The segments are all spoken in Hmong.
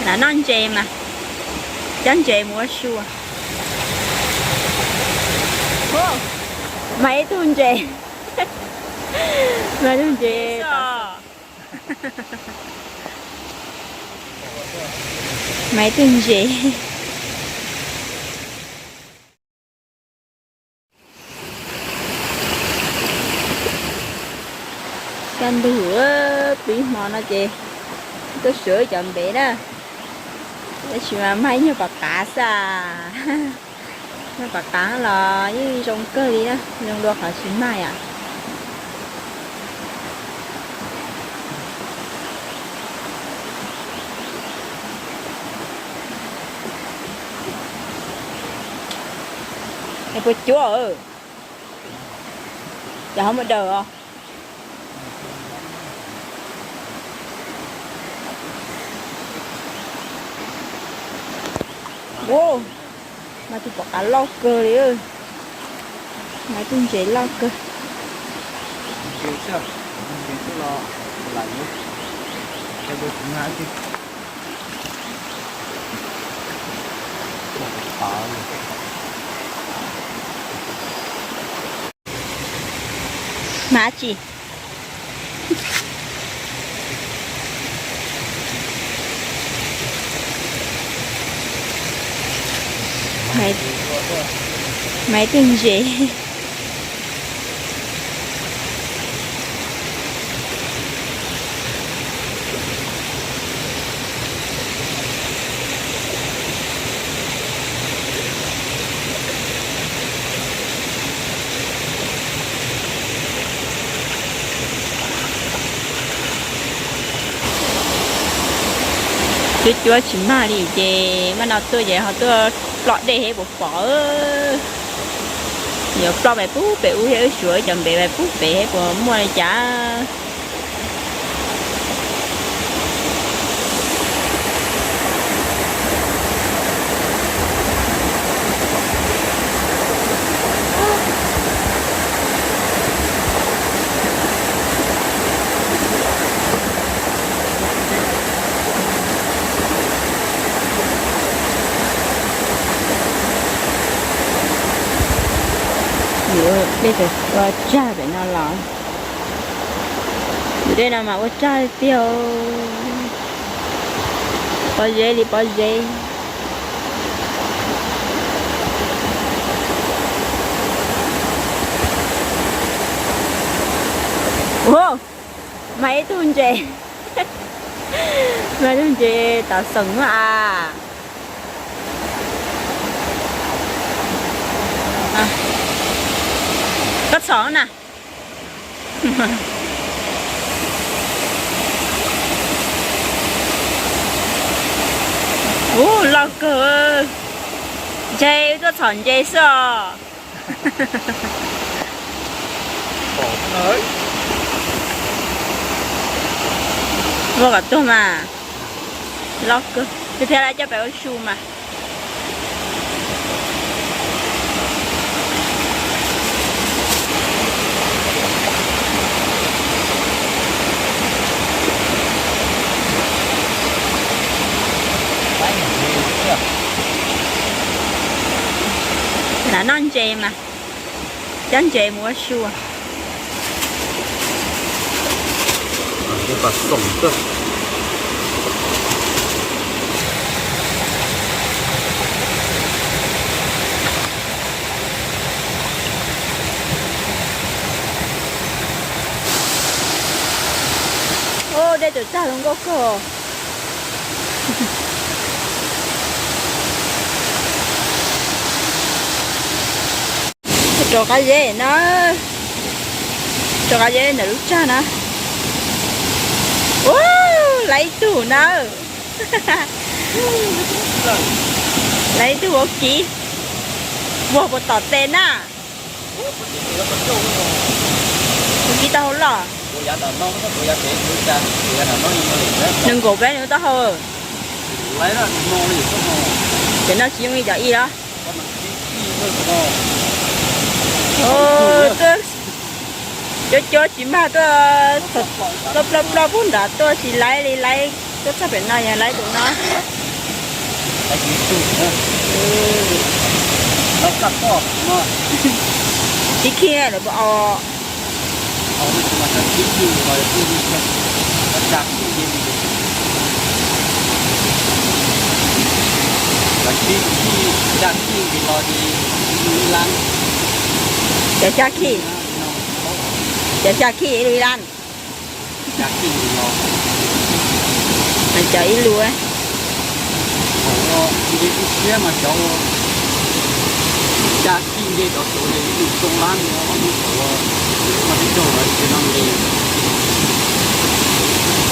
Lam noj ntses mas, cov ntses mus ua su. Mas ib tug ntses, mas ib tug ntses, mas ib tug ntses. Kaj ntug, pib hmo no ces tuaj suav cov npev na, tab sis mas mag ib nyuag pom qav xwb. Nyuag pom qav los yeej zoo kawg li na, zoo dua qhov tsis mag yom. Es puas cuab, ces ho muaj daws os. Ua, mas tus pom qav loj kawg li, mas tus ntses loj kawg. Mas tsis, mas tus ntses. Cuab cuab tsis mag li ces maj no tuaj ces ho tuaj ploj dej thiab puas pom. Yuav ploj pem pub pem ub thiab wb suav cov npev pem pub pem thiab puas muaj li cas. Yuav dej ua tsag pem no los, yus dej no mas ua tsag tiag, pob zeb li pob zeb. Ua, mas ib tug ntses, mas ib tug ntses tav xeem a. Koj txhom na. Ub, loj kawg. Ntses, tuaj txhom ntses xwb os. Muab kom tuag mas. Loj kawg, thiab lawv coj pem ua su mas. Lam noj ntses mas, cov ntses mus ua su. Ub, dej tus tsag zoo nkauj kawg. Rau qab zeb na, rau qab zeb ntawm lub tsag na. Ub, lawv ib tug na. Lawv ib tug ua kiv, muag puas tom tes na. Ua kiv taub hau loj. Nws nkaum peb nws taub hau. Cov no tsis yooj li cov ib los. Twb Cov cov tsis mag tuaj, tuaj ploj ploj pub nram tuaj tsis laib li, laib tuaj txog pem no yog laib tus no. Tib khij lawm puas os? Cov xya khij, cov xya khij ib lub ib lab. Cov ib lub. Nce siab mas cov xya khij nce cov saud li ib lub xyoo lab no, lub saud mas tsis raug lawv tsis no nce.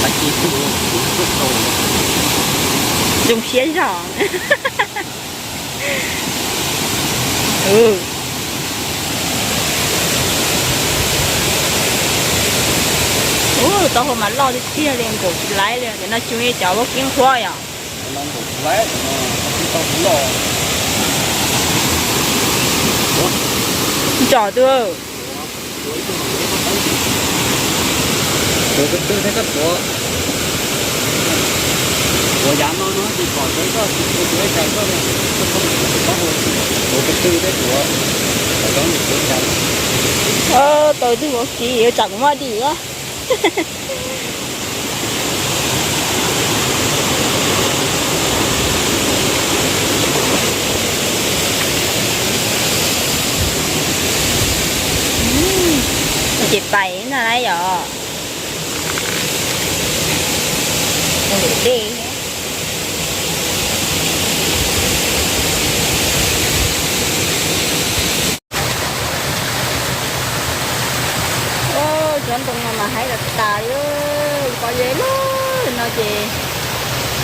Tag kis tug tuaj tau. Zoo siab zog. Ub, taub hau mas loj tiag tiag li, npaum tsis laib li. Cov no tsis yog cov vaub kib qhuav yom? Tsom twg? Tuav ko tw thiab koj tuav. Tuav yav no no ces kom tau koj tsis tuav ib cas koj, tuav ko tw thiab tuav, kom zoo nim tuav ib cas. Tau twg ua kiv yuav tsam kuv muaj dim. Ces pais no na yom. Dej. Cov ntoo no mas haib tas tas li, pob zeb loj no ces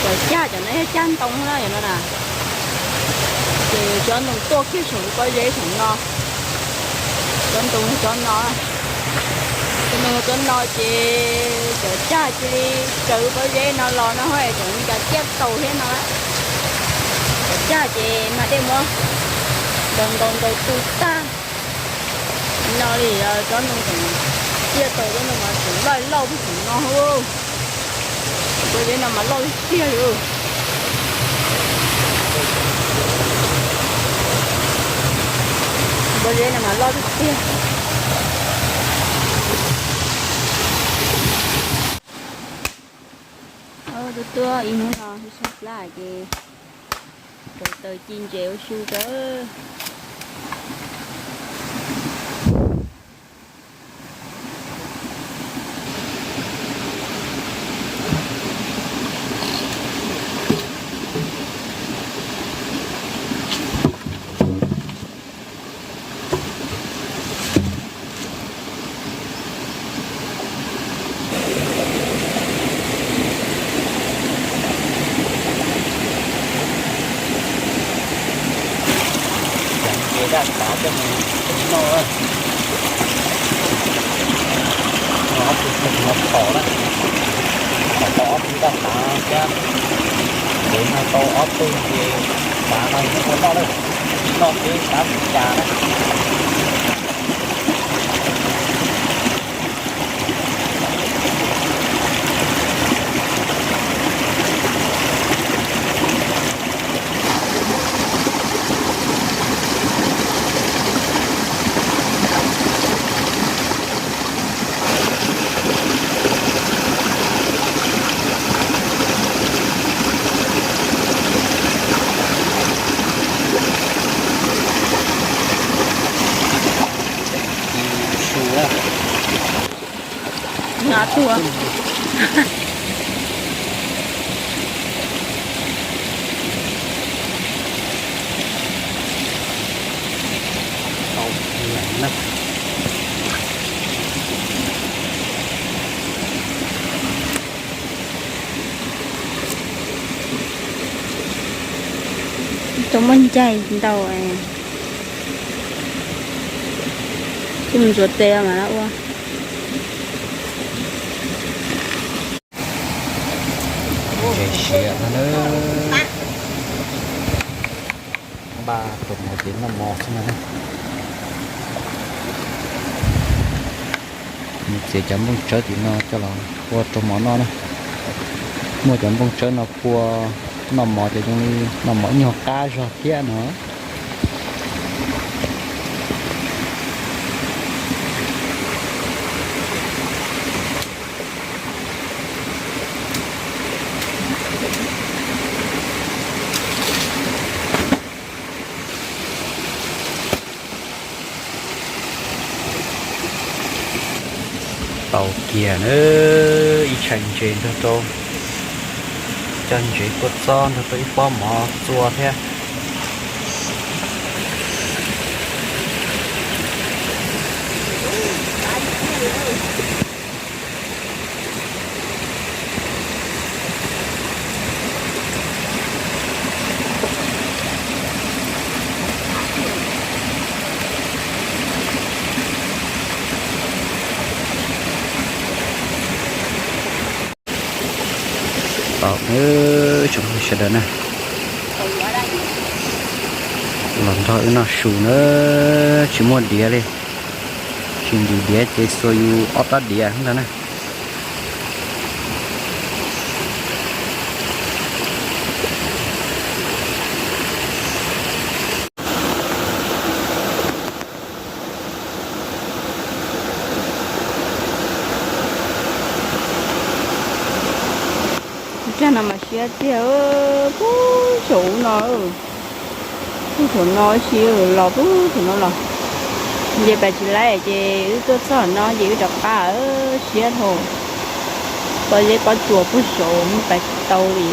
cov cag cov no yog cag ntoo na yom no na. Ces cov ntoo tuaj kiag saum lub pob zeb saum no. Cov ntoo cov no, cov ntoo cov no ces cov cag cia li raws lub pob zeb no los no ho tseem li cas ciaj tau thiab no. Cov cag ces mas dej muab ntaus ntaus ntaus tu tag. No li cov ntoo tseem ciaj tau, cov ntoo mas tseem loj loj puag saum no. Pob zeb no mas loj tiag tiag li. Pob zeb no mas loj tiag tiag. Tuaj tuaj ib hnub no sab plab ces rau taws ci ntses ua su tawb. Ces daj tav coj mus noj. Noj ob tug no tom na, noj tau ob tug daj tav thiab. Ces noj tau ob tug ces tav no yog noj ua noj lawm, noj xwb tab tsis cas na. Su na. Nqa tuaj. Tau lawm na. Tau muaj ncaig ntau. Coj mus ntxuav tes mas ua. Ntses siav no na. Npaj rau mov ces noj mov xwb no na. Mus txiav cov nplooj tsawb tim no coj los ua rau mov noj na. Muaj cov nplooj tsawb no pua, noj mov ces zoo li noj mov ib nyuag qab zog thiab no. Tau kiag na, ib tshais ntses nrog rau, cov ntses kua txob nrog rau ib pob mov txua thiab. Tau, tsoom sawv daws na, los nrog wb noj su na, tsis muaj diav li, tsis ntim diav ces xuas yus ob rab diav ntag na. Ib pliag no mas siab tiag, puag saum no, puag saum no siab los puag saum no los. Nce pas tsis laib ces wb tuaj txog no ces wb rov qab, siab dhau. Pob zeb pob tsuas puag saum mus pas tsis tau li.